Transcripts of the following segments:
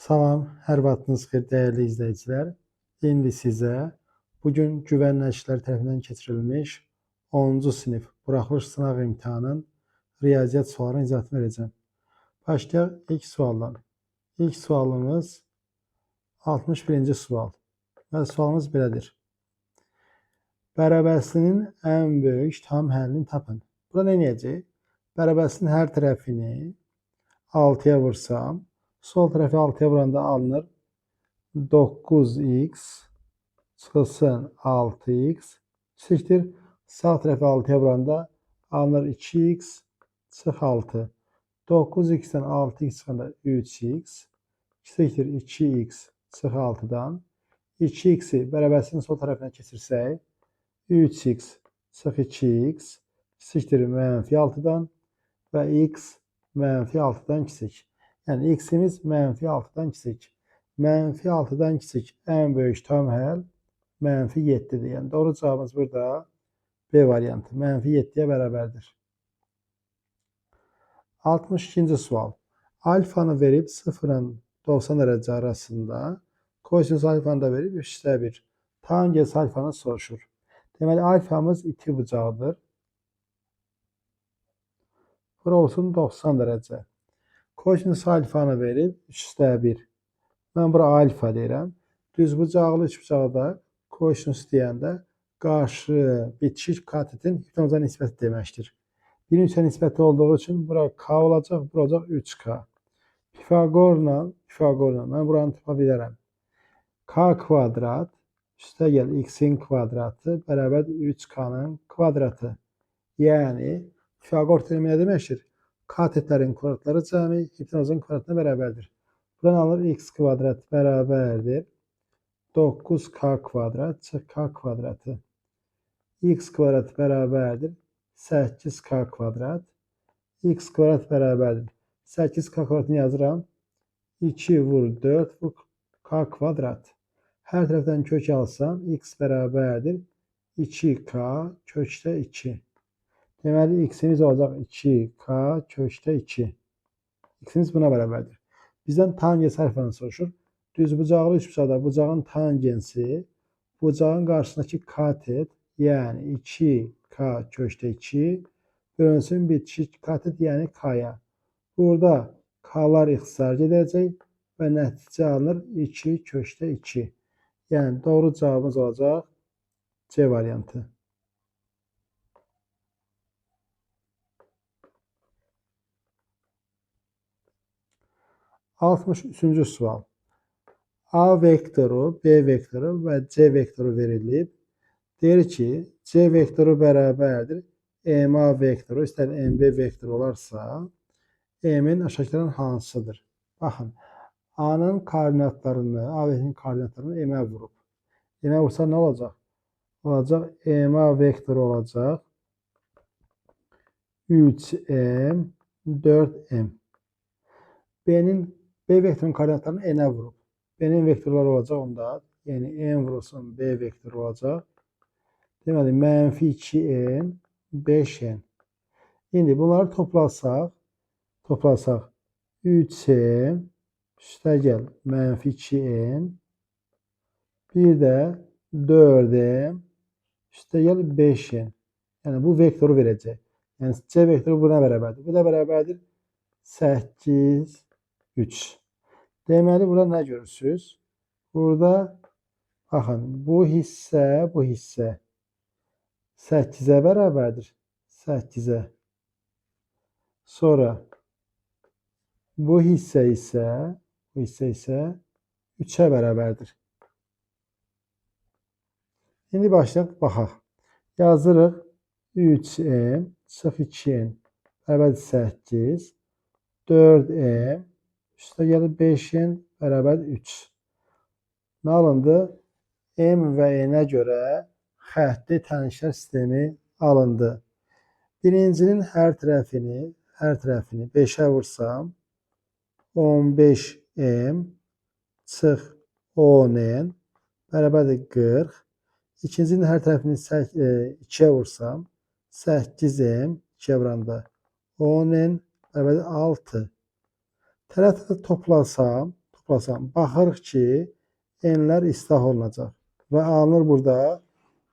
Salam, hər vaxtınız xeyir dəyərli izləyicilər. İndi sizə bugün Güvən Nəşrlər tərəfindən keçirilmiş 10-cu sinif buraxılış sınaq imtahanının riyaziyyat suallarının izahatını verəcəm. Başlayaq ilk sualdan. İlk sualımız 61-ci sual. Və sualımız belədir. Bərabərsizliyinin ən böyük tam həllini tapın. Burada nə edəcəyik? Bərabərsizliyinin hər tərəfini 6-ya vursam, sol tərəfi 6-ya vuranda alınır 9x çıxılsın 6x kiçikdir. Sağ tərəfi 6-ya vuranda alınır 2x çıx 6. 9x-dən 6x çıxanda 3x kiçikdir 2x çıx 6-dan. 2x-i bərabərsizliyin sol tərəfinə keçirsək 3x çıx 2x kiçikdir mənfi 6-dan və x mənfi 6-dan kiçik. Yəni x-imiz mənfi 6-dan kiçik. Mənfi 6-dan kiçik ən böyük tam həll mənfi 7-dir. Yəni doğru cavabımız burada B variantı. Mənfi 7-yə bərabərdir. 62-ci sual. Alfanı verib 0-la 90 dərəcə arasında kosinus alfanı da verib 3,1. Tangens alfanı soruşur. Deməli alfamız iti bucağıdır. Bura olsun 90 dərəcə. Kosinus alfanı verib 3,1. Mən bura alfa deyirəm. Düzbucaqlı üçbucaqda kosinus deyəndə qarşı bitişik katetin hipotenuza nisbəti deməkdir. 1-in 3-ə nisbəti olduğu üçün bura K olacaq, bura olacaq 3K. Pifagorla mən buranı tapa bilərəm. K kvadrat üstə gəl x-in kvadratı bərabərdir 3K-nın kvadratı. Yəni Pifagor teoremi nə deməkdir? Katetlərin kvadratları cəmi hipotenuzun kvadratına bərabərdir. Buradan alınır x kvadrat bərabərdir 9k kvadrat çıx k kvadratı. X kvadrat bərabərdir 8k kvadrat. X kvadrat bərabərdir 8k kvadratını yazıram. 2 vur 4 vur k kvadrat. Hər tərəfdən kök alsam x bərabərdir 2k kökdə 2. Deməli x-imiz olacaq 2k kökdə 2. X-imiz buna bərabərdir. Bizdən tangens alfanı soruşur. Düzbucaqlı üçbucaqda bucağın tangensi bucağın qarşısındakı katet, yəni 2k kökdə 2 bölünsün bitişik katet, yəni k-ya. Burada k-lar ixtisar gedəcək və nəticə alınır 2 kökdə 2. Yəni doğru cavabımız olacaq C variantı. 63-cü sual. A vektoru, B vektoru və C vektoru verilib. Deyir ki, C vektoru bərabərdir MA vektoru, istər MB vektoru olarsa, M-in aşağıdakılardan hansıdır? Baxın, A-nın koordinatlarını, A vektorunun koordinatlarını M-ə vurub. M-ə vursa nə olacaq? Olacaq MA vektoru olacaq 3M, 4M. B vektorunun koordinatlarını N-ə vurub. B-nin vektorları olacaq onda. Yəni M vurulsun B vektoru olacaq. Deməli, mənfi 2N, 5N. İndi bunları toplasaq 3M üstə gəl mənfi 2N, bir də 4M üstə gəl 5N. Yəni bu vektoru verəcək. Yəni C vektoru buna bərabərdir. Bu da bərabərdir 8, 3. Deməli, burada nə görürsünüz? Burada, baxın, bu hissə 8-ə bərabərdir. 8-ə. Sonra bu hissə isə 3-ə bərabərdir. İndi başlayaq, baxaq. Yazırıq 3M çıx 2N bərabərdir 8, 4M üstə gəlir 5N bərabərdir 3. Nə alındı? M və N-ə görə xətti tənişlər sistemi alındı. Birincinin hər tərəfini 5-ə vursam 15M çıx 10N bərabərdir 40. İkincinin hər tərəfini 2-yə vursam 8M 2-yə vuranda 10N bərabərdir 6. Tərəfdə toplasam, toplasam, baxırıq ki, n-lər islah olunacaq. Və alınır burada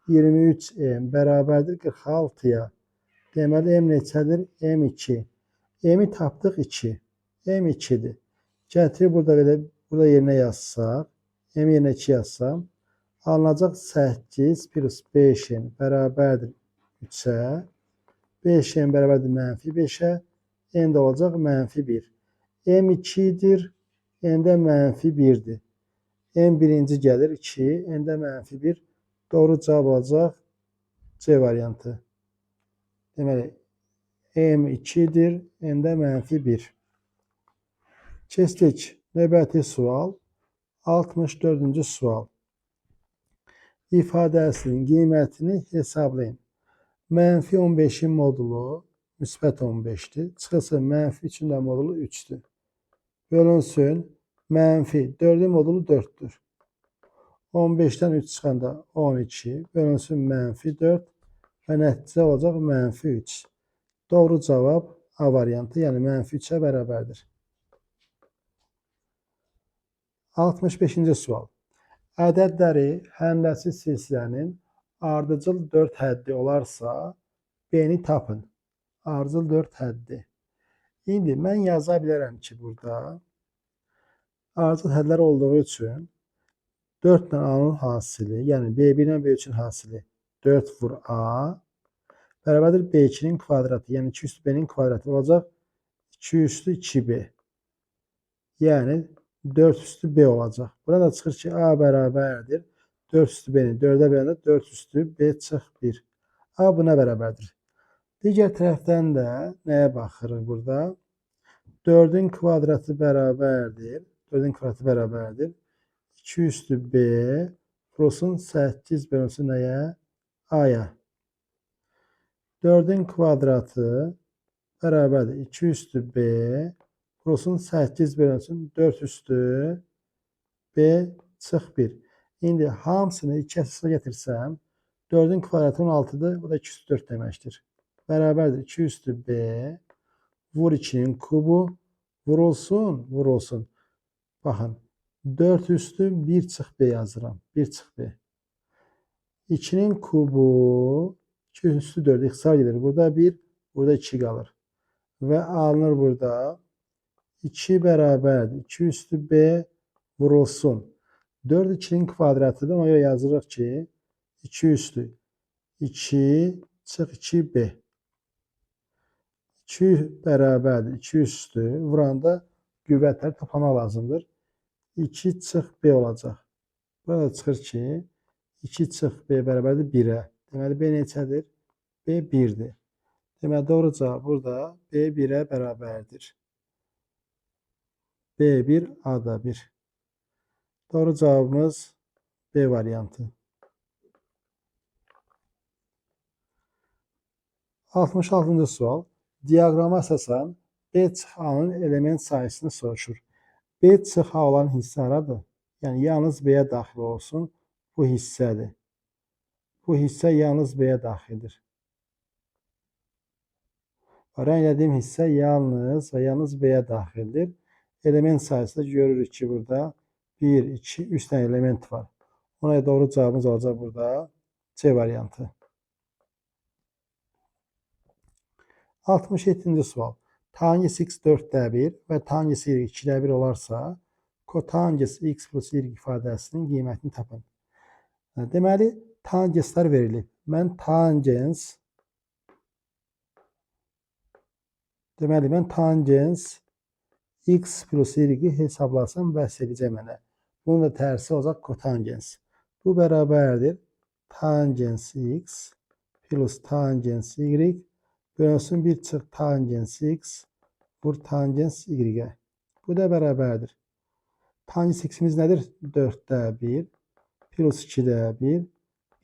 23m bərabərdir 46-ya. Deməli, m neçədir? M2. M-i tapdıq 2. M 2-dir. Gətirib burada belə, burada yerinə yazsaq, m yerinə 2 yazsam, alınacaq 8 plus 5n bərabərdir 3-ə. 5n bərabərdir mənfi 5-ə. N də olacaq mənfi 1. M 2-dir, n də mənfi 1-dir. M birinci gəlir 2, n də mənfi 1. Doğru cavab olacaq C variantı. Deməli, M 2-dir, n də mənfi 1. Keçdik növbəti sual, 64-cü sual. İfadəsinin qiymətini hesablayın. Mənfi 15-in modulu müsbət 15-dir. Çıxılsın mənfi 3-ün də modulu 3-dür. Bölünsün mənfi 4-ün modulu 4-dür. 15-dən 3 çıxanda 12, bölünsün mənfi 4 və nəticə olacaq mənfi 3. Doğru cavab A variantı, yəni mənfi 3-ə bərabərdir. 65-ci sual. Ədədləri həndəsi silsilənin ardıcıl 4 həddi olarsa, B-ni tapın. Ardıcıl 4 həddi. İndi mən yaza bilərəm ki, burada ardıcıl hədlər olduğu üçün 4 ilə A-nın hasili, yəni B1 ilə B3-ün hasili 4 vur A bərabərdir B2-nin kvadratı, yəni 2 üstü B-nin kvadratı olacaq 2 üstü 2B. Yəni 4 üstü B olacaq. Burada da çıxır ki, A bərabərdir 4 üstü B-ni 4-ə böləndə 4 üstü B çıx 1. A buna bərabərdir. Digər tərəfdən də nəyə baxırıq burada? 4-ün kvadratı bərabərdir. 4-ün kvadratı bərabərdir. 2 üstü B vurulsun 8 bölünsün nəyə? A-ya. 4-ün kvadratı bərabərdir. 2 üstü B vurulsun 8 bölünsün 4 üstü B çıx 1. İndi hamısını 2 əsasına getirsəm, 4-ün kvadratı 16-dır. Bu da 2 üstü 4 deməkdir. Bərabərdir 2 üstü B vur 2-nin kubu vurulsun, vurulsun. Baxın, 4 üstü 1 çıx B yazıram. 1 çıx B. 2-nin kubu 2 üstü 4 ixtisar gedir. Burada 1, burada 2 qalır. Və alınır burada 2 bərabərdir. 2 üstü B vurulsun. 4 2-nin kvadratıdır. Ona görə yazırıq ki, 2 üstü 2 çıx 2B. 2 bərabərdir. 2 üstü vuranda qüvvətləri toplamaq lazımdır. 2 çıx B olacaq. Burada çıxır ki, 2 çıx B bərabərdir 1-ə. Deməli, B neçədir? B 1-dir. Deməli, doğru cavab burada B 1-ə bərabərdir. B1, A da 1. Doğru cavabımız B variantı. 66-cı sual. Diaqrama əsasən B çıx A-nın element sayısını soruşur. B çıx A olan hissə haradır? Yəni, yalnız B-yə daxil olsun. Bu hissədir. Bu hissə yalnız B-yə daxildir. Rənglədiyim hissə yalnız və yalnız B-yə daxildir. Element sayısı da görürük ki, burada 1, 2, 3 dənə element var. Ona doğru cavabımız olacaq burada C variantı. 67-ci sual. Tangens x 4-də 1 və tangens y 2-də 1 olarsa, kotangens x plus y ifadəsinin qiymətini tapın. Deməli, tangenslər verilib. Mən tangens Deməli, mən tangens x plus y hesablasam bəs edəcək mənə. Bunun da tərsi olacaq kotangens. Bu bərabərdir tangens x plus tangens y bölünsün 1 çıx tangens x vur tangens y-ə. Bu da bərabərdir. Tangens x-imiz nədir? 4-də 1 plus 2-də 1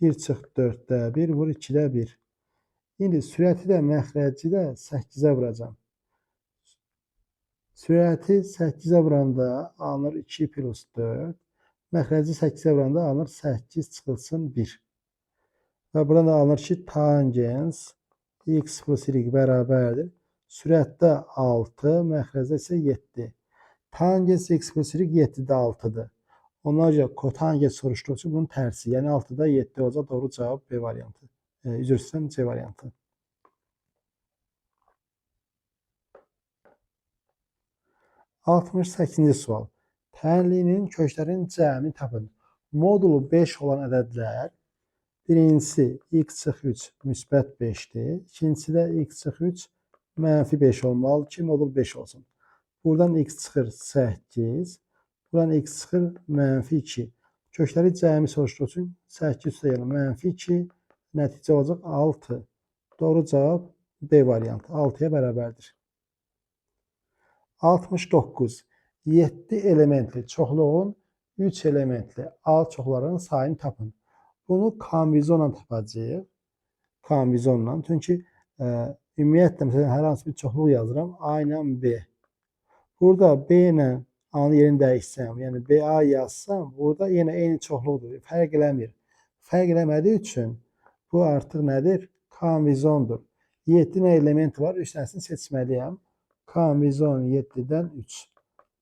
1 çıx 4-də 1 vur 2-də 1. İndi sürəti də məxrəci də 8-ə vuracağam. Sürəti 8-ə vuranda alınır 2 plus 4. Məxrəci 8-ə vuranda alınır 8 çıxılsın 1. Və buradan da alınır ki, tangens x plus y bərabərdir. Sürətdə 6, məxrəcdə isə 7. Tangens x plus y 7-də 6-dır. Ona görə kotangens soruşduğu üçün bunun tərsi. Yəni 6-da 7 olacaq. Doğru cavab B variantı. Üzr istəyirəm, C variantı. 68-ci sual. Tənliyinin köklərinin cəmini tapın. Modulu 5 olan ədədlər birincisi x çıx 3 müsbət 5-dir. İkincisi də x çıx 3 mənfi 5 olmalı ki, modul 5 olsun. Buradan x çıxır 8, buradan x çıxır mənfi 2. Kökləri cəmi soruşduğu üçün 8 üstə gəlin mənfi 2, nəticə olacaq 6. Doğru cavab B variantı 6-ya bərabərdir. 69. 7 elementli çoxluğun 3 elementli alt çoxların sayını tapın. Bunu kombizonla tapacağıq. Kombizonla. Çünki ümumiyyətlə, məsələn, hər hansı bir çoxluq yazıram. A ilə B. Burada B ilə A-nın yerini dəyişsəm, yəni BA yazsam, burada yenə eyni çoxluqdur. Fərq eləmir. Fərq eləmədiyi üçün bu artıq nədir? Kombizondur. 7 nə element var? 3 dənəsini seçməliyəm. Kombizon 7-dən 3.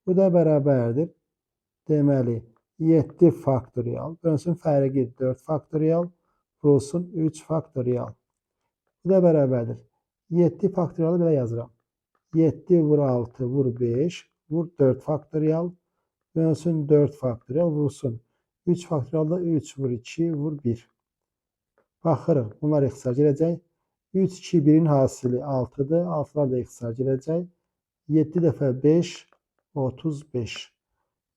Bu da bərabərdir. Deməli, 7 faktorial. Bölünsün fərqi 4 faktorial. Vurulsun 3 faktorial. Bu da bərabərdir. 7 faktorialı belə yazıram. 7 vur 6 vur 5 vur 4 faktorial. Bölünsün 4 faktorial vurulsun. 3 faktorial da 3 vur 2 vur 1. Baxırıq. Bunlar ixtisar gələcək. 3, 2, 1-in hasili 6-dır. 6-lar da ixtisar gələcək. 7 dəfə 5, 35.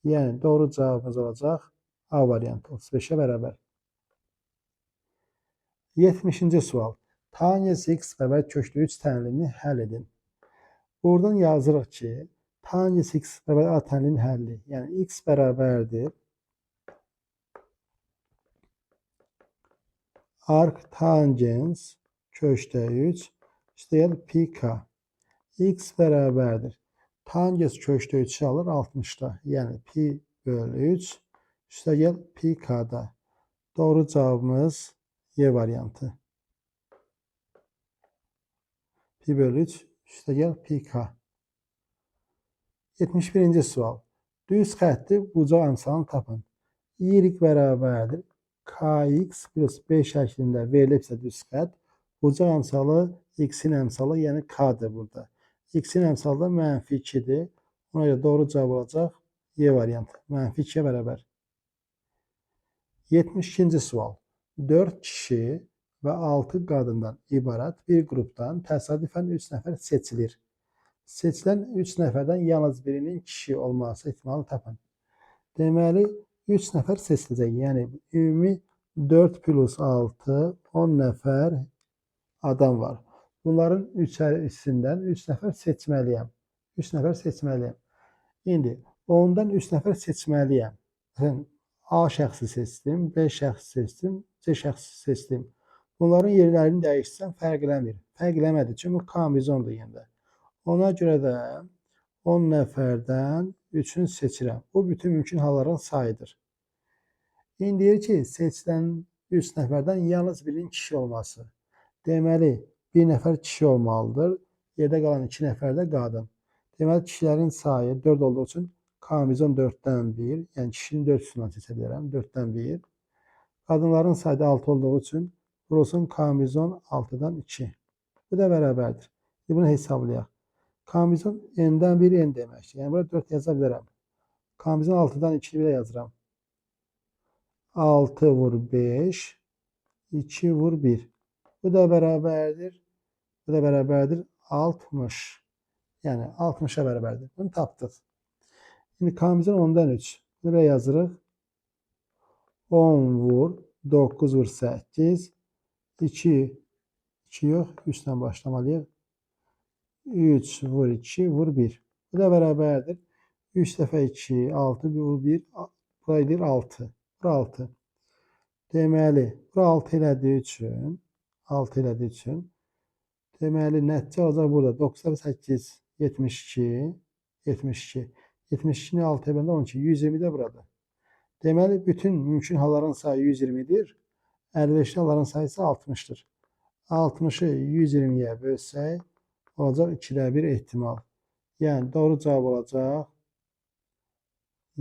Yəni, doğru cavabımız olacaq A variantı, 35-ə bərabər. 70-ci sual. Tangens x bərabər köklü 3 tənliyini həll edin. Buradan yazırıq ki, tangens x bərabər A tənliyinin həlli. Yəni, x bərabərdir. Arc tangens kökdə 3, üstəgəl pi k. X bərabərdir. Tangens kökdə 3-ü alır 60-da. Yəni pi bölü 3, üstəgəl pi k-da. Doğru cavabımız Y variantı. Pi bölü 3, üstəgəl pi k. 71-ci sual. Düz xətti bucaq əmsalını tapın. Y bərabərdir. Kx plus B şəklində verilibsə düz xətt, bucaq əmsalı x-in əmsalı, yəni k-dır burada. X-in əmsalı da mənfi 2-dir. Ona görə doğru cavab olacaq Y variantı. Mənfi 2-yə bərabər. 72-ci sual. 4 kişi və 6 qadından ibarət bir qrupdan təsadüfən 3 nəfər seçilir. Seçilən 3 nəfərdən yalnız birinin kişi olması ehtimalını tapın. Deməli, 3 nəfər seçiləcək. Yəni, ümumi 4 plus 6, 10 nəfər adam var. Bunların üçündən 3 nəfər seçməliyəm. 3 nəfər seçməliyəm. İndi, ondan 3 nəfər seçməliyəm. Məsələn, A şəxsi seçdim, B şəxsi seçdim, C şəxsi seçdim. Bunların yerlərini dəyişsəm fərq eləmir. Fərq eləmədi, çünki bu kombizondur yenə də. Ona görə də 10 nəfərdən 3-ünü seçirəm. Bu, bütün mümkün halların sayıdır. İndi deyir ki, seçilən 3 nəfərdən yalnız birinin kişi olması. Deməli, bir nəfər kişi olmalıdır. Yerdə qalan 2 nəfər də qadın. Deməli, kişilərin sayı 4 olduğu üçün kombizon 4-dən 1, yəni kişinin 4 üstündən seçə bilərəm. 4-dən 1. Qadınların sayı da 6 olduğu üçün vurulsun kombizon 6-dan 2. Bu da bərabərdir. Bunu hesablayaq. Kombizon n-dən 1 n deməkdir. Yəni, burada 4 yaza bilərəm. Kombizon 6-dan 2-ni belə yazıram. 6 vur 5, 2 vur 1. Bu da bərabərdir. Bu da bərabərdir 60. Yəni, 60-a bərabərdir. Bunu tapdıq. İndi kombizon 10-dan 3. Bunu belə yazırıq. 10 vur, 9 vur 8, 2, 2 yox, 3-dən başlamalıyıq. 3 vur 2 vur 1. Bu da bərabərdir. 3 dəfə 2, 6 vur 1, bura edir 6. Bura 6. Deməli, bura 6 elədiyi üçün, 6 elədiyi üçün, deməli, nəticə olacaq burada. 9 dəfə 8, 72, 72. 72-ni 6-ya böləndə 12, 120 də burada. Deməli, bütün mümkün halların sayı 120-dir. Əlverişli halların sayısı 60-dır. 60-ı 120-yə bölsək, olacaq 2-də 1 ehtimal. Yəni, doğru cavab olacaq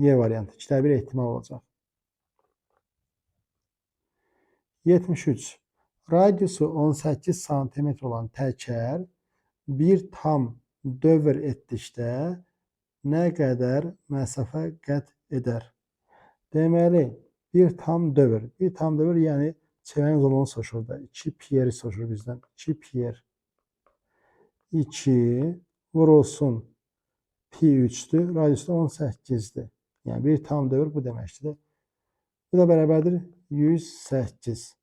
Y variantı. 2-də 1 ehtimal olacaq. 73. Radiusu 18 sm olan təkər bir tam dövr etdikdə nə qədər məsafə qət edər? Deməli, bir tam dövr. Bir tam dövr, yəni çevrənin uzunluğunu soruşur da. 2 pi-ri soruşur bizdən. 2 pi. 2 vurulsun pi 3-dür. Radiusu da 18-dir. Yəni bir tam dövr bu deməkdir. Bu da bərabərdir 108.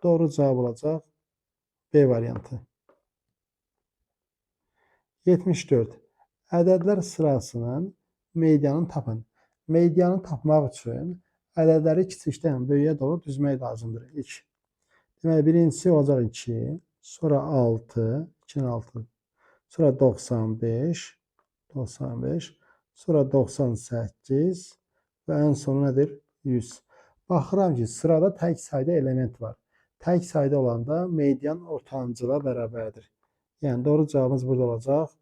Doğru cavab olacaq B variantı. 74. Ədədlər sırasının medianını tapın. Medianı tapmaq üçün ədədləri kiçikdən böyüyə doğru düzmək lazımdır. İlk. Deməli, birincisi olacaq 2, sonra 6, 2-nin 6, sonra 95, 95, sonra 98 və ən sonu nədir? 100. Baxıram ki, sırada tək sayda element var. Tək sayda olanda median ortancıla bərabərdir. Yəni, doğru cavabımız burada olacaq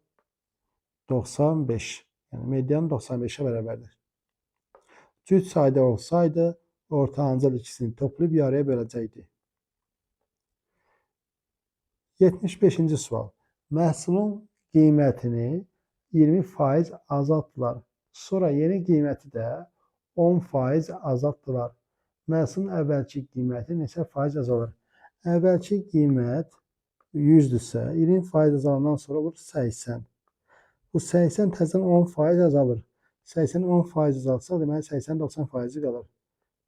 95. Yəni, median 95-ə bərabərdir. Cüt sayda olsaydı, ortancıl ikisini toplayıb yarıya böləcəkdi. 75-ci sual. Məhsulun qiymətini 20% azaltdılar. Sonra yeni qiyməti də 10% azaltdılar. Məhsulun əvvəlki qiyməti neçə faiz azalır? Əvvəlki qiymət 100-dürsə, 20% azalandan sonra olur 80. Bu 80 təzədən 10% azalır. 80 10% azaltsaq, deməli 80-90% qalır.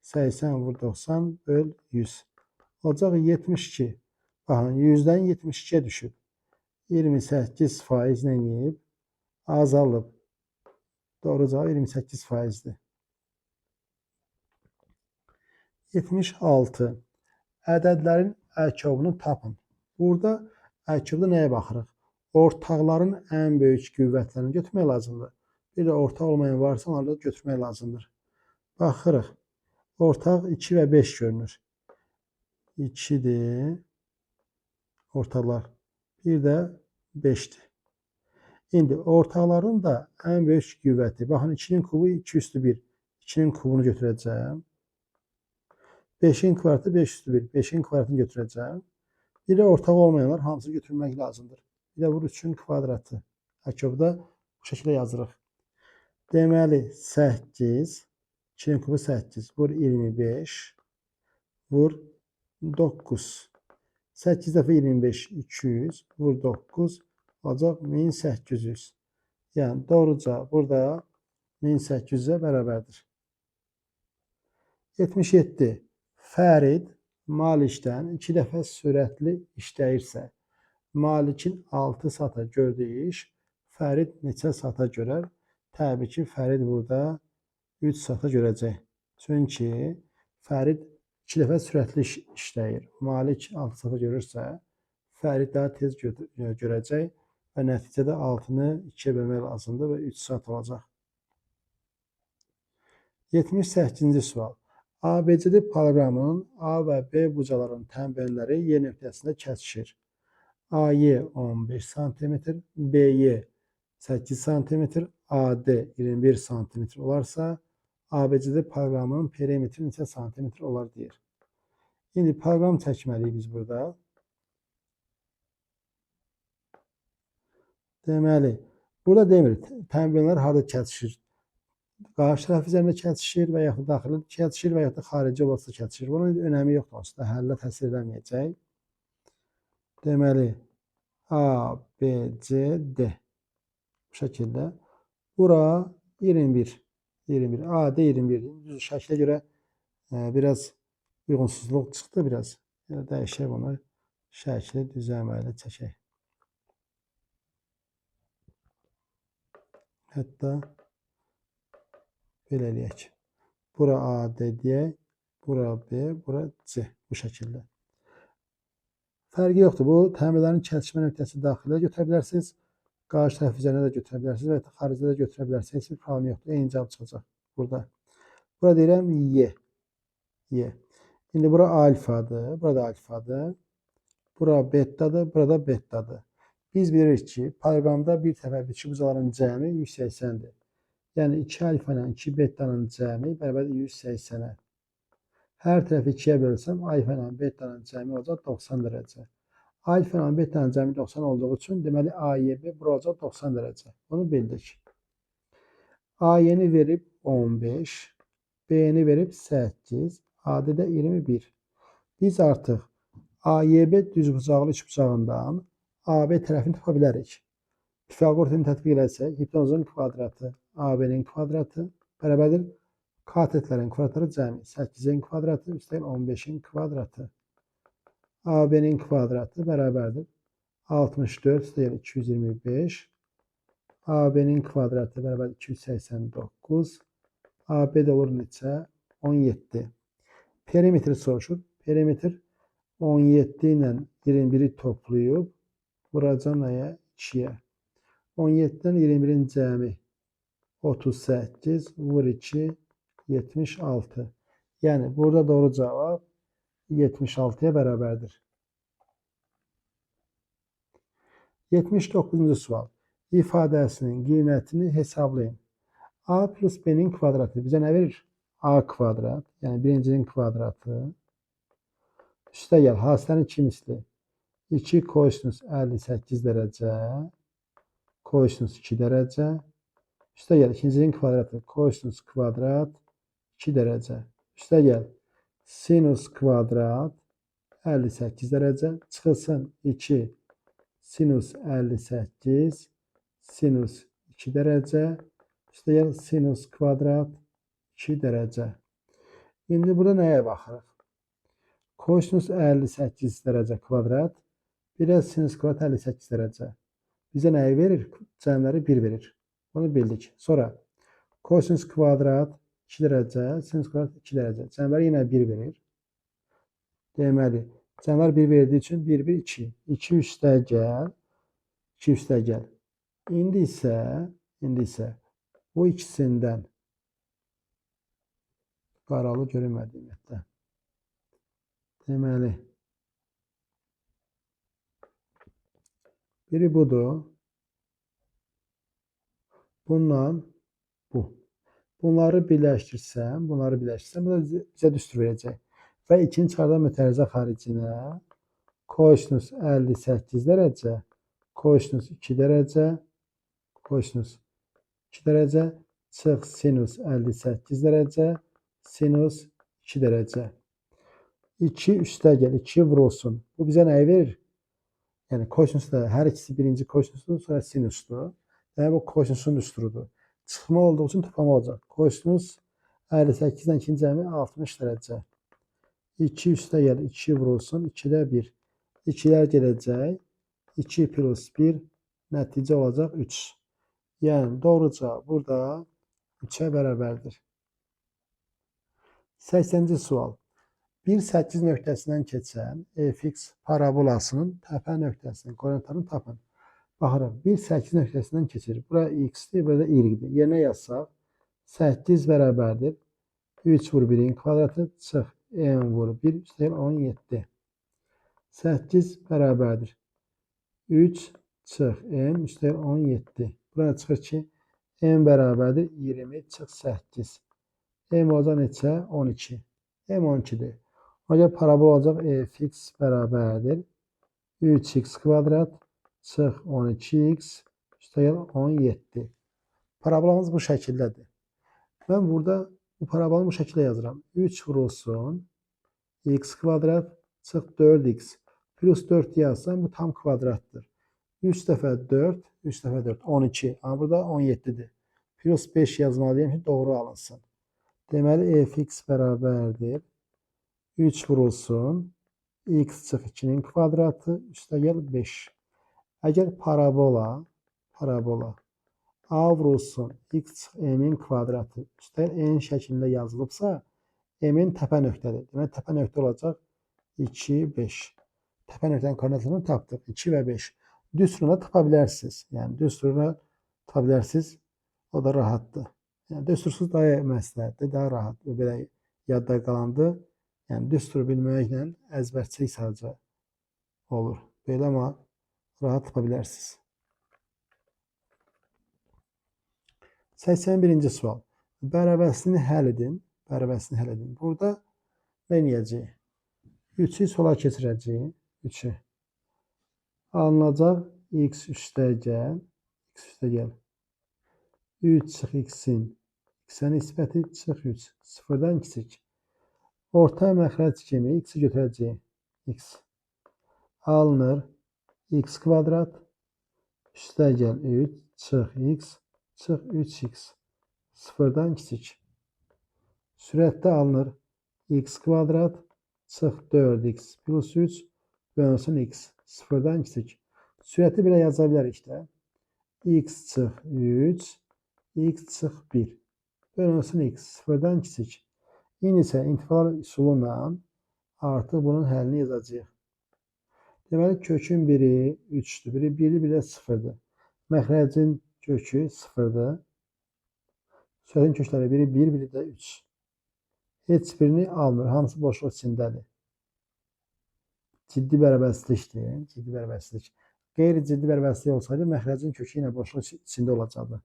80 vur 90 böl 100. Olacaq 72. Baxın, 100-dən 72-yə düşüb. 28% nə edib? Azalıb. Doğru cavab 28%-dir. 76. Ədədlərin ərkəbini tapın. Burada ərkəbdə nəyə baxırıq? Ortaqların ən böyük qüvvətlərini götürmək lazımdır. Bir də ortaq olmayan varsa, onları da götürmək lazımdır. Baxırıq. Ortaq 2 və 5 görünür. 2-dir ortaqlar. Bir də 5-dir. İndi ortaqların da ən böyük qüvvəti. Baxın, 2-nin kubu 2 üstü 1. 2-nin kubunu götürəcəm. 5-in kvadratı 5 üstü 1. 5-in kvadratını götürəcəm. Bir də ortaq olmayanlar hamısını götürmək lazımdır. Bir də vur 3-ün kvadratı. Əkobda bu şəkildə yazırıq. Deməli, 8, 2-nin kubu 8, vur 25, vur 9. 8 dəfə 25, 200, vur 9, olacaq 1800. Yəni, doğru cavab burada 1800-ə bərabərdir. 77. Fərid Malikdən 2 dəfə sürətli işləyirsə, Malikin 6 saata gördüyü iş Fərid neçə saata görər? Təbii ki, Fərid burada 3 saata görəcək. Çünki Fərid 2 dəfə sürətli işləyir. Malik 6 saata görürsə, Fərid daha tez görəcək və nəticədə 6-nı 2-yə bölmək lazımdır və 3 saat olacaq. 78-ci sual. ABCD paralelogramının A və B bucaqlarının tənbəlləri Y nöqtəsində kəsişir. AY 15 sm, BY 8 sm, AD 21 sm olarsa, ABCD paralelogramının perimetri neçə santimetr olar deyir. İndi paralellogram çəkməliyik biz burada. Deməli, burada demir, tənbəllər harada kəsişir? Qarşı tərəf üzərində kəsişir və yaxud da daxili kəsişir və yaxud da xarici olsa kəsişir. Bunun önəmi yoxdur, onsuz da həllə təsir eləməyəcək. Deməli, A, B, C, D. Bu şəkildə. Bura 21. 21. A, D 21. Düz şəklə görə biraz uyğunsuzluq çıxdı biraz. Yəni, dəyişək bunu. Şəkli düzəməli çəkək. Hətta belə eləyək. Bura A, D deyək, bura B, bura C. Bu şəkildə. Fərqi yoxdur. Bu, təmirlərin kəsişmə nöqtəsi daxilə götürə bilərsiniz. Qarşı tərəf üzərinə də götürə bilərsiniz və ya xaricdə də götürə bilərsiniz. Heç bir problem yoxdur. Eyni cavab çıxacaq burada. Bura deyirəm Y. Y. İndi bura alfadır. Burada alfadır. Bura betadır. Burada betadır. Biz bilirik ki, paralelogramda bir tərəfli bucaqların cəmi 180-dir. Yəni 2 alfa ilə 2 betanın cəmi bərabərdir 180-ə. Hər tərəfi 2-yə bölsəm, alfa ilə betanın cəmi olacaq 90 dərəcə. Alfa ilə betanın cəmi 90 olduğu üçün, deməli AYB bura olacaq 90 dərəcə. Bunu bildik. AY-ni verib 15, B-ni verib 8, AD də 21. Biz artıq AYB düzbucaqlı üçbucağından AB tərəfini tapa bilərik. Pifaqor teoremini tətbiq eləsək, hipotenuzun kvadratı AB-nin kvadratı bərabərdir katetlərin kvadratları cəmi 8-in kvadratı üstəgəl 15-in kvadratı. AB-nin kvadratı bərabərdir 64 üstəgəl 225. AB-nin kvadratı bərabərdir 289. AB də olur neçə? 17. Perimetri soruşur. Perimetr 17 ilə 21-i toplayıb vuracam nəyə? 2-yə. 17-dən 21-in cəmi 38 vur 2 76. Yəni burada doğru cavab 76-ya bərabərdir. 79-cu sual. İfadəsinin qiymətini hesablayın. A plus B-nin kvadratı bizə nə verir? A kvadrat, yəni birincinin kvadratı. Üstə gəl, hasilənin 2 misli. 2 kosinus 58 dərəcə, kosinus 2 dərəcə. Üstə gəl, ikincinin kvadratı, kosinus kvadrat 2 dərəcə. Üstə gəl, sinus kvadrat 58 dərəcə. Çıxılsın 2 sinus 58, sinus 2 dərəcə. Üstə gəl, sinus kvadrat 2 dərəcə. İndi burada nəyə baxırıq? Kosinus 58 dərəcə kvadrat, bir də sinus kvadrat 58 dərəcə. Bizə nəyi verir? Cəmləri 1 verir. Bunu bildik. Sonra kosinus kvadrat 2 dərəcə, sinus kvadrat 2 dərəcə. Cəmləri yenə 1 verir. Deməli, cəmlər 1 verdiyi üçün 1, 1, 2. 2 üstə gəl, 2 üstə gəl. İndi isə bu ikisindən qaralı görünmədi ümumiyyətlə. Deməli, biri budur. Bununla bu. Bunları birləşdirsəm, bu da bizə düstur verəcək. Və 2-ni çıxardan mötərizə xaricinə kosinus 58 dərəcə, kosinus 2 dərəcə, kosinus 2 dərəcə, çıx sinus 58 dərəcə, sinus 2 dərəcə. 2 üstə gəl, 2 vurulsun. Bu bizə nəyi verir? Yəni kosinus da hər ikisi birinci kosinusdur, sonra sinusdur. Yəni bu kosinusun düsturudur. Çıxma olduğu üçün toplama olacaq. Kosinus 58-dən 2-nin cəmi 60 dərəcə. 2 üstə gəl, 2 vurulsun, 2-də 1. 2-lər gedəcək. 2 plus 1 nəticə olacaq 3. Yəni doğru cavab burada 3-ə bərabərdir. 80-ci sual. 1,8 nöqtəsindən keçən fx parabolasının təpə nöqtəsinin koordinatlarını tapın. Baxırıq, 1,8 nöqtəsindən keçir. Bura x-dir, burada y-dir. Yerinə yazsaq, 8 bərabərdir. 3 vur 1-in kvadratı, çıx m vur 1, üstəgəl 17. 8 bərabərdir. 3 çıx m, üstəgəl 17. Bura çıxır ki, m bərabərdir 20 çıx 8. M olacaq neçə? 12. M 12-dir. Ona görə parabol olacaq fx bərabərdir. 3x kvadrat çıx 12x üstəgəl 17. Parabolamız bu şəkildədir. Mən burada bu parabolunu bu şəkildə yazıram. 3 vurulsun x kvadrat çıx 4x plus 4 yazsam bu tam kvadratdır. 3 dəfə 4, 3 dəfə 4, 12. Amma burada 17-dir. Plus 5 yazmalıyım ki doğru alınsın. Deməli fx bərabərdir. 3 vurulsun x çıx 2-nin kvadratı üstəgəl 5. Əgər parabola a vurulsun x çıx m-in kvadratı üstəgəl n şəklində yazılıbsa, m-in təpə nöqtədir. Deməli təpə nöqtə olacaq 2, 5. Təpə nöqtənin koordinatlarını tapdıq. 2 və 5. Düsturunu tapa bilərsiniz. Yəni düsturunu tapa bilərsiniz. O da rahatdır. Yəni düstursuz daha məsləhətdir, daha rahatdır. Belə yadda qalandı. Yəni düstur bilməklə əzbərçilik sadəcə olur. Belə amma rahat tapa bilərsiniz. 81-ci sual. Bərabərsizliyini həll edin. Bərabərsizliyini həll edin. Burada nə edəcəyik? 3-ü sola keçirəcəyik. 3-ü. Alınacaq x üstə gəl. X üstə gəl. 3 çıx x-in. X-ə nisbəti çıx 3. Sıfırdan kiçik. Orta məxrəc kimi x-i götürəcəyik. X. Alınır x kvadrat üstə gəl 3 çıx x çıx 3x sıfırdan kiçik. Sürətdə alınır x kvadrat çıx 4x plus 3 bölünsün x sıfırdan kiçik. Sürəti belə yaza bilərik də. X çıx 3 x çıx 1 bölünsün x sıfırdan kiçik. İndi isə interval üsulu ilə artıq bunun həllini yazacağıq. Deməli, kökün biri 3-dür, biri 1-dir, biri də 0-dır. Məxrəcin kökü 0-dır. Sürətin kökləri biri 1, biri də 3. Heç birini almır, hamısı boşluq içindədir. Ciddi bərabərsizlikdir, ciddi bərabərsizlik. Qeyri-ciddi bərabərsizlik olsaydı, məxrəcin kökü yenə boşluq içində olacaqdı.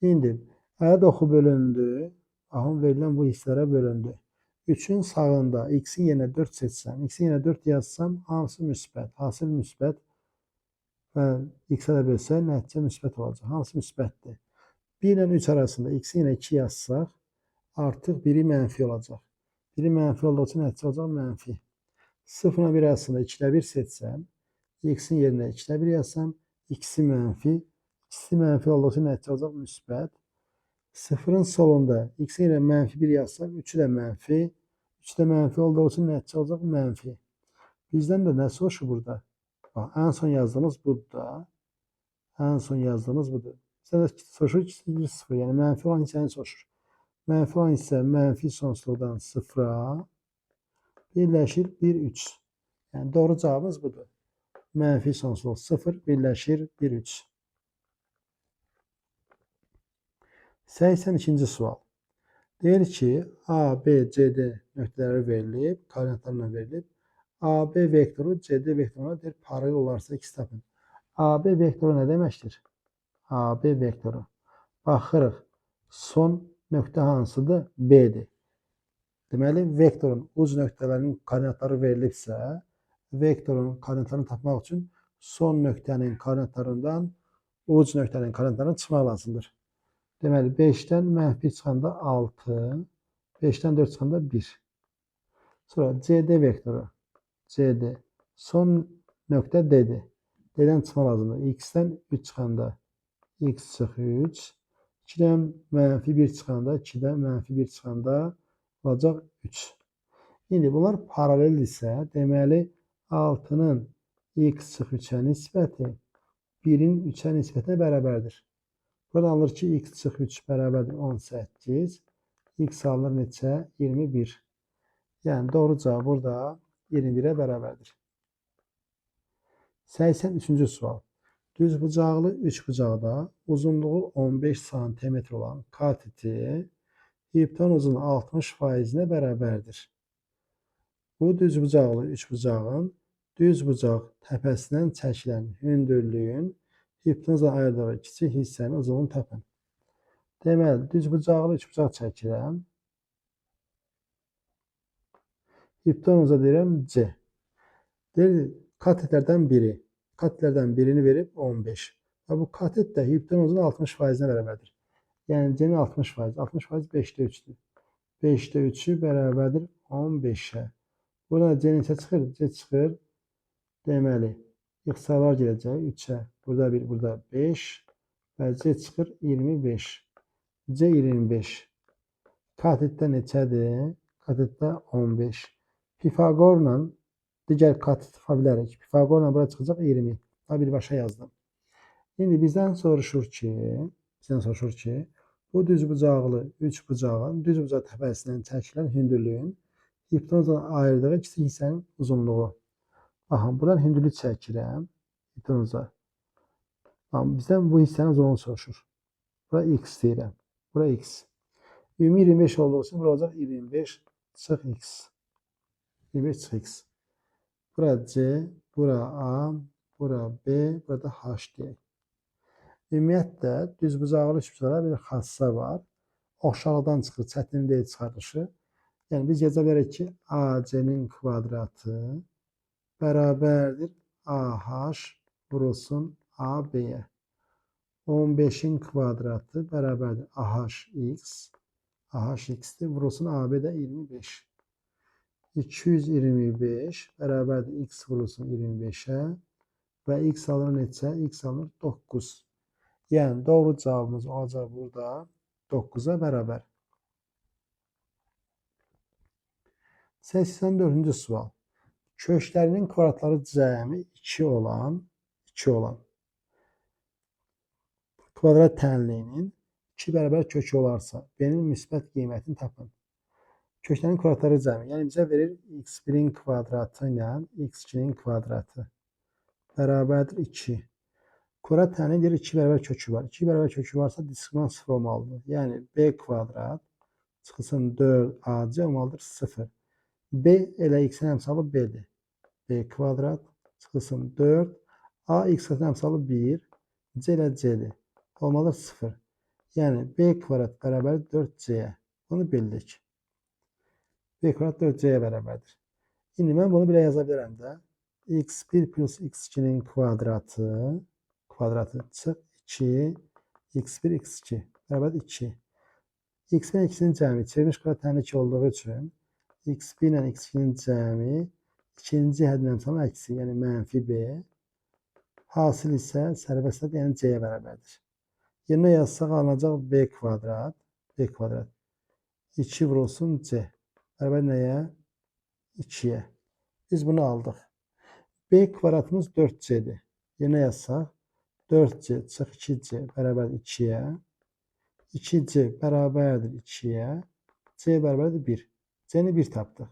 İndi, ədəd oxu bölündü, baxın, verilən bu hissələrə bölündü. 3-ün sağında x-in yerinə 4 seçsəm, x-in yerinə 4 yazsam, hamısı müsbət, hasil müsbət və x-ə də bölsək, nəticə müsbət olacaq. Hamısı müsbətdir. 1 ilə 3 arasında x-in yerinə 2 yazsaq, artıq biri mənfi olacaq. Biri mənfi olduğu üçün nəticə olacaq mənfi. 0 ilə 1 arasında 2 ilə 1 seçsəm, x-in yerinə 2 ilə 1 yazsam, x-i mənfi, x-i mənfi olduğu üçün nəticə olacaq müsbət. 0-ın solunda x-in yerinə mənfi 1 yazsam, 3-ü də mənfi, 3 də mənfi olduğu üçün nəticə olacaq mənfi. Bizdən də nə soruşur burada? Bax, ən son yazdığımız budur da. Ən son yazdığımız budur. Bizdən də soruşur ki, 1, 0, yəni mənfi olan hissəni soruşur. Mənfi olan hissə mənfi sonsuzluqdan 0-a birləşir 1, 3. Yəni doğru cavabımız budur. Mənfi sonsuzluq 0 birləşir 1, 3. 82-ci sual. Deyir ki, A, B, C, D nöqtələri verilib, koordinatlarla verilib. AB vektoru CD vektoruna deyir, paralel olarsa x tapın. AB vektoru nə deməkdir? AB vektoru. Baxırıq, son nöqtə hansıdır? B-dir. Deməli, vektorun uc nöqtələrinin koordinatları verilibsə, vektorun koordinatlarını tapmaq üçün son nöqtənin koordinatlarından uc nöqtənin koordinatlarını çıxmaq lazımdır. Deməli, 5-dən mənfi 1 çıxanda 6, 5-dən 4 çıxanda 1. Sonra CD vektoru, CD, son nöqtə D-dir. D-dən çıxmaq lazımdır. X-dən 3 çıxanda x çıx 3, 2-dən mənfi 1 çıxanda, 2-dən mənfi 1 çıxanda olacaq 3. İndi bunlar paralel isə, deməli, 6-nın x çıx 3-ə nisbəti 1-in 3-ə nisbətinə bərabərdir. Burada alınır ki, x çıx 3 bərabərdir 18, x alınır neçə? 21. Yəni, doğru cavab burada 21-ə bərabərdir. 83-cü sual. Düzbucaqlı üçbucaqda uzunluğu 15 sm olan kateti hipotenuzun 60%-nə bərabərdir. Bu düzbucaqlı üçbucağın düzbucaq təpəsindən çəkilən hündürlüyün hipotenuzdan ayırdığı kiçik hissənin uzunluğunu tapın. Deməli, düzbucaqlı üçbucaq çəkirəm. Hipotenuza deyirəm C. Deyir, katetlərdən biri. Katetlərdən birini verib 15. Və bu katet də hipotenuzun 60%-nə bərabərdir. Yəni, C-nin 60%. 60% 5-də 3-dür. 5-də 3-ü bərabərdir 15-ə. Burada C neçə çıxır? C çıxır. Deməli, ixtisarlar gələcək 3-ə. Burada 1, burada 5. Və C çıxır 25. C 25. Katetdə neçədir? Katetdə 15. Pifaqorla digər katet tapa bilərik. Pifaqorla bura çıxacaq 20. Daha birbaşa yazdım. İndi bizdən soruşur ki, bu düzbucaqlı üçbucağın düzbucaq təpəsindən çəkilən hündürlüyün hipotenuzdan ayırdığı kiçik hissənin uzunluğu. Baxın, buradan hündürlük çəkirəm hipotenuza. Baxın, bizdən bu hissənin uzunluğunu soruşur. Bura x deyirəm. Bura x. Ümumi 25 olduğu üçün bura olacaq 25 çıx x. 25 çıx x. Bura C, bura A, bura B, burada H deyək. Ümumiyyətlə, düzbucaqlı üçbucaqlara bir xassa var. Oxşarlıqdan çıxır, çətin deyil çıxarılışı. Yəni, biz yaza bilərik ki, AC-nin kvadratı bərabərdir AH vurulsun AB-yə. 15-in kvadratı bərabərdir AHX. AHX-dir, vurulsun AB də 25. 225 bərabərdir X vurulsun 25-ə və X alınır neçə? X alınır 9. Yəni, doğru cavabımız olacaq burada 9-a bərabər. 84-cü sual. Köklərinin kvadratları cəmi 2 olan kvadrat tənliyinin 2 bərabər kökü olarsa, B-nin müsbət qiymətini tapın. Köklərin kvadratları cəmi, yəni bizə verir x1-in kvadratı ilə x2-nin kvadratı bərabərdir 2. Kvadrat tənliyi deyir 2 bərabər kökü var. 2 bərabər kökü varsa diskriminant 0 olmalıdır. Yəni B kvadrat çıxılsın 4AC olmalıdır 0. B elə x-in əmsalı B-dir. B kvadrat çıxılsın 4. A x-in əmsalı 1. C ilə C-dir. Olmalıdır 0. Yəni B kvadrat bərabər 4C-yə. Bunu bildik. B kvadrat 4C-yə bərabərdir. İndi mən bunu belə yaza bilərəm də. x1 plus x2-nin kvadratı çıx 2 x1 x2 bərabərdir 2. x1 x2-nin cəmi çevrilmiş kvadrat tənli 2 olduğu üçün x1 ilə x2-nin cəmi ikinci həddin əmsalının əksi, yəni mənfi b, hasil isə sərbəst hədd, yəni c-yə bərabərdir. Yerinə yazsaq alınacaq b kvadrat 2 vurulsun c bərabər nəyə? 2-yə. Biz bunu aldıq. B kvadratımız 4c-dir. Yerinə yazsaq 4c çıx 2c bərabərdir 2-yə. 2c bərabərdir 2-yə. C bərabərdir 1. C-ni 1 tapdıq.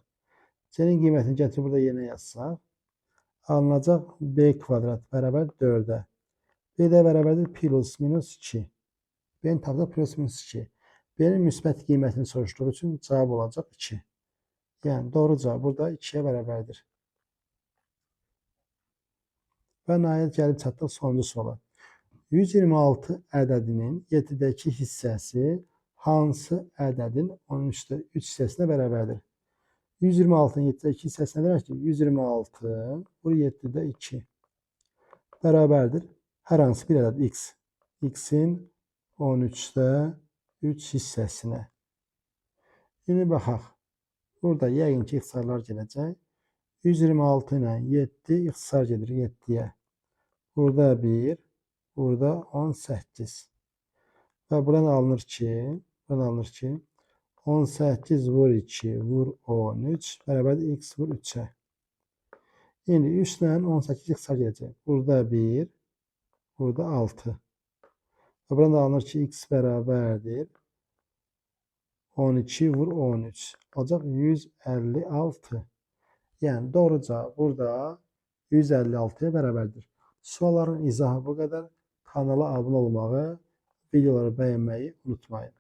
C-nin qiymətini gətirib burada yerinə yazsaq, alınacaq B kvadrat bərabər 4-ə. B də bərabərdir plus minus 2. B-ni tapdıq plus minus 2. B-nin müsbət qiymətini soruşduğu üçün cavab olacaq 2. Yəni, doğru cavab burada 2-yə bərabərdir. Və nəhayət gəlib çatdıq sonuncu suala. 126 ədədinin 7-dəki hissəsi hansı ədədin 13-də 3 hissəsinə bərabərdir? 126-nın 7-də 2 hissəsi nə deməkdir? 126 vur 7-də 2 bərabərdir. Hər hansı bir ədəd x. X-in 13-də 3 hissəsinə. İndi baxaq. Burada yəqin ki, ixtisarlar gələcək. 126 ilə 7 ixtisar gedir 7-yə. Burada 1, burada 18. Və buradan alınır ki, 18 vur 2 vur 13 bərabərdir x vur 3-ə. İndi 3 ilə 18 ixtisar gedəcək. Burada 1, burada 6. Və buradan da alınır ki, x bərabərdir 12 vur 13. Olacaq 156. Yəni, doğru cavab burada 156-ya bərabərdir. Sualların izahı bu qədər. Kanala abunə olmağı, videoları bəyənməyi unutmayın.